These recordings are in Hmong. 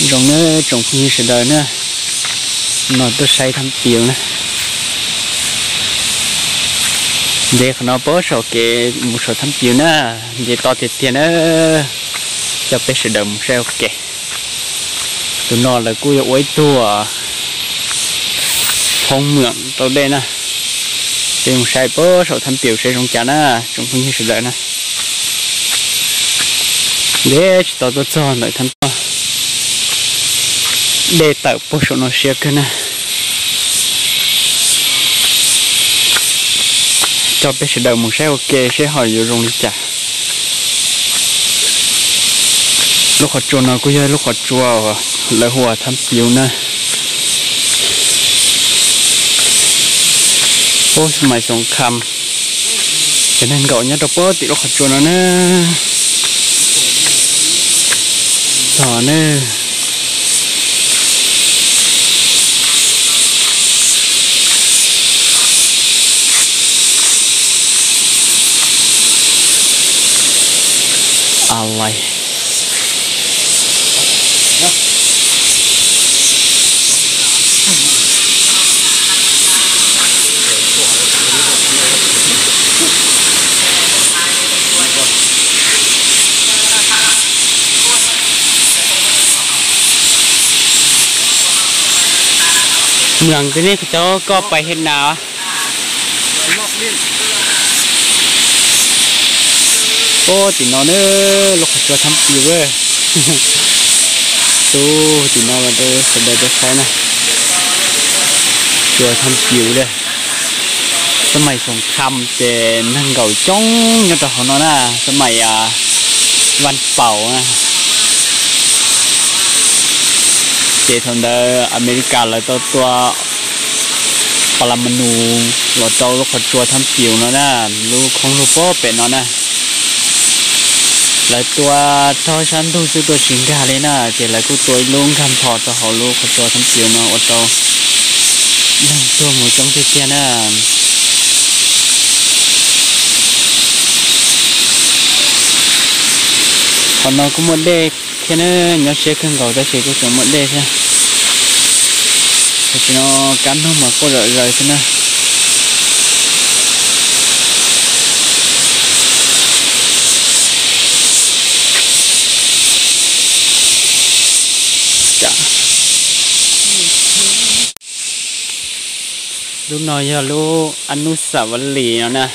Zoo na tsoom phooj ywg sawv daws na, no tuaj saib Thab Pius na. Nce qhov no puag saum kev mus saum Thab Pius na, nce to tiag tiag na. Coj peb sawv daws mus saib ua ke. Tus no lawv kuj yuav ua ib tug hoob mwam rau dej na. Peb mus saib puag saum Thab Pius saib zoo cas na, tsoom phooj ywg sawv daws na. Nce tsis tau tuaj txog ntawm Thab Pius, dej tawm puag saum no siab kawg na. Coj peb sawv daws mus saib ua ke seb ho yuav zoo li cas. Lub qhov tsua no kuj yog lub qhov tsua uas lawv hu ua Thab Pius na. Ub, xab mais Xoom Kham, cov neeg nkaum nyob rau puag tim lub qhov tsua no na. Txog na. Mlom twb nej cov koj pais hia nas. Ub, tim no na, lub qhov tsua Thab Pius. Ub, tim no los rau sawv daws tau saib na. Tsua Thab Pius li. Xab mais Xoom Kham ces neeg nkaum coob nyob rau hauv no na, xab mais Vaj Paum na. Ces thaum ntawd Amelikas lawv tau tua pas las mas nus los rau lub qhov tsua Thab Pius no na, lub khoob lug puag pem no na. Lawv tua rau sab ntug xwb tua tsis nkag li na, ces lawv kuj tua ib lub nkag npho rau hauv lub qhov tsua Thab Pius no ua rau neeg tuag mus coob tiag tiag na. Qhov no kuj muaj dej thiab na, nyob siab kawg nkaus tab sis kuj tseem muaj dej thiab. Tam sim no kab noog mas quaj zom zaws xwb na. Lub no yog lub Anusavali no na,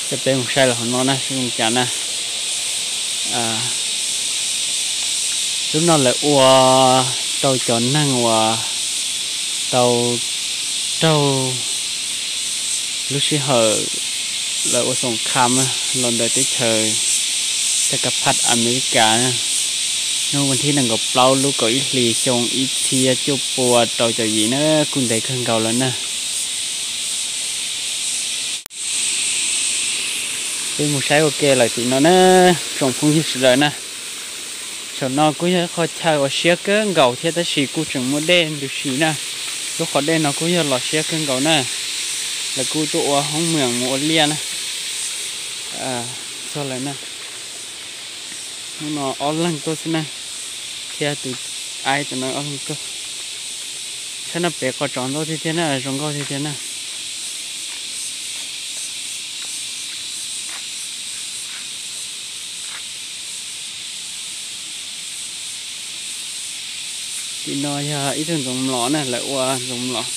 coj peb mus saib los hauv no na, saib zoo cas na. Lub no lawv ua rau cov neeg uas tau raug lub sij hawm lawv ua Xoom Kham los ntawm teb chaws Thakaphaj Amelikas na. Hnub vas thib nees nkaum plaub lub kaum ib hlis xyoo ib txhiab cuaj pua rau caum yim na, kuj ntev kawg nkaus lawm na. Peb mus saib ua ke lawm tim no na, tsoom phooj ywg sawv daws na. Saum no kuj yog ib qho chaw uas siab kawg nkaus thiab tab sis kuj tseem muaj dej ntws si na. Lub qhov dej no kuj yog los siab kawg nkaus na. Lawv kuj tuaj ua hoob mwam mus ua liaj na. Txog lawm na. Hnub no ob leeg tuaj xwb na, thiab tus aib tus no ob leeg tuaj. Tshab no pem qos tsov ntau tiag tiag na, zoo nkauj tiag tiag na. Tim no yog ib tug ntxoov mlom na, lawv ua ntxoov mlom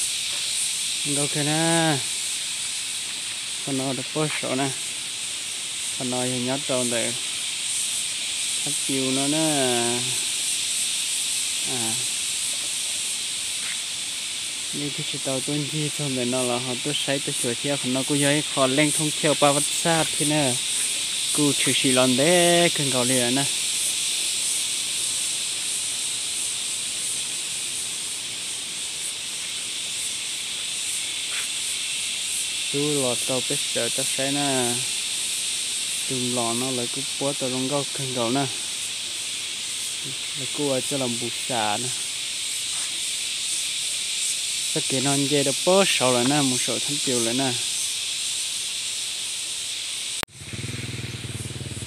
nkauj kawg na. Qhov no rau pem saud na, qhov no yog nyob rau ntawm Thab Pius no na. Nej twb tsis tau tuaj ncig txog ntawm no los ho tuaj saib tuaj xyuas thiab. Qhov no kuj yog ib qho leej thooj thiaj pab vaj txaj thiab na, kuj tshwm sim los ntev kawg nkaus li lawm na. Xub los rau peb sawv daws tau saib na, tus mlom no lawv kuj puab tau zoo nkauj kawg nkaus na, lawv kuj ua coj los npus xas na. Txoj kev no nce rau pem saud lawm na, mus saum Thab Pius lawm na.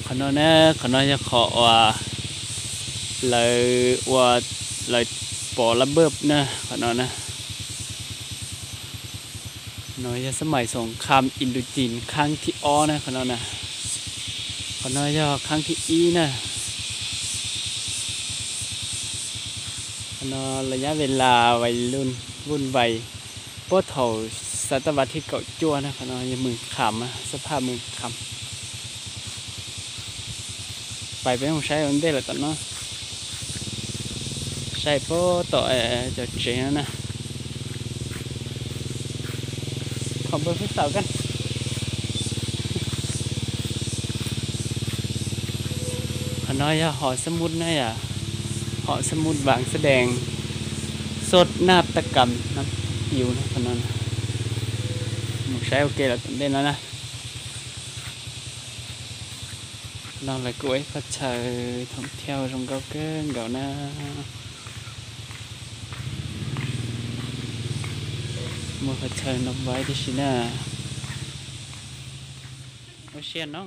Qhov no na, qhov no yog qhov uas lawv ua Lawv pov lab npawb na qhov no na. No yog xab mais xoom kham Indochine khab thib ob na qhov no na. Qhov no yog khab thib ib na. Qhov no lawv nyab ve las vais lun vun vais, puab thaum xav tas vas thib kaum cuaj na. Qhov no yog Mws Kham, xab phaj Mws Kham. Pais peb mus saib ua ntej lawm tom no, saib puag tom cov tsev no na. Qhov npawb phab xaum kab. Qhov no yog hom xab mub na yom, hom xab mub Vàng Xá Đèn, sốt nab ta kam nab piu na qhov no. Mus saib ua ke lawm tom ntej no na. No lawv kuj ua ib qhov chaw thoom thiaj zoo nkauj kawg nkaus na. Muaj qhov chaw no vaiv tib si na. Ua siab no.